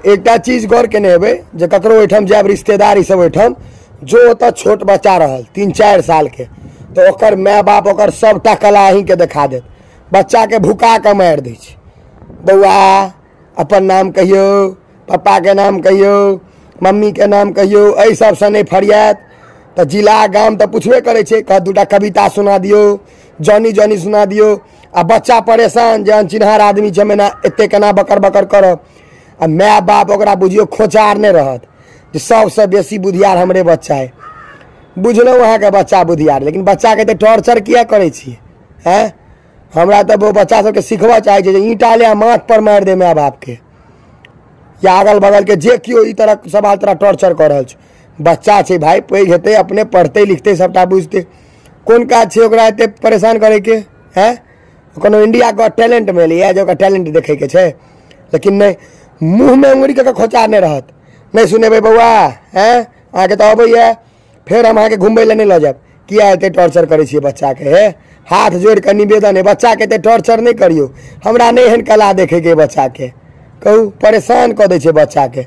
एकटा चीज गौर केने हेबै जे ककरो ओहिठाम जायब, रिश्तेदारी सब ओहिठाम, जो ओतऽ छोट बच्चा रहल 3-4 साल के, तऽ ओकर माय बाप ओकर सबटा कला अहीँके देखा देत। बच्चाके भुका कऽ मारि दै छै। बौआ अपन नाम कहियौ, पप्पाके नाम कहियौ, मम्मीके नाम कहियौ, एहि सबसँ नहि फरियात तऽ जिला गाम तऽ पुछबे करै छै, कहत 2टा कविता सुना दियौ, जॉनी जॉनी सुना दियौ। आ बच्चा परेशान जे अनचिन्हार आदमी छै, हम एना एते केना बकर बकर करब। आ माय बाप ओकरा बुझियौ खोचार नहि रहत जे सबसँ बेसी बुधियार हमरे बच्चा है। बुझलहुँ अहाँके बच्चा बुधियार, लेकिन बच्चाके एते टॉर्चर किया करै छियै? हैं, हमरा तऽ ओ बच्चा सबके सिखबऽ चाहै छै जे ईंटा ले माथ पर मारि दे माय बापके, या अगल बगलके जे केओ ई तरह सवाल तोरा टॉर्चर कऽ रहल छै। बच्चा छै भाई, पैघ हेतै अपने पढ़तै लिखतै सबटा बुझतै। कोन काज छै ओकरा एते परेशान करैके? हैं, कोनो इंडिया गॉट टैलेंटमे एलैए जे ओकर टैलेंट देखैके छै? लेकिन नहि, मुँहमे उंगली कऽ के खोचारने रहत, नहि सुनेबै बौआ, हैं अहाँके तऽ अबैए, फेर हम अहाँके घुमबै लए नहि लऽ जायब। किया एते टॉर्चर करै छियै बच्चाके? हे, हाथ जोड़ि कऽ निवेदन है, बच्चाके एते टॉर्चर नहि करियौ। हमरा नहि एहन कला देखैके बच्चाके, कहू परेशान कऽ दै छै बच्चाके।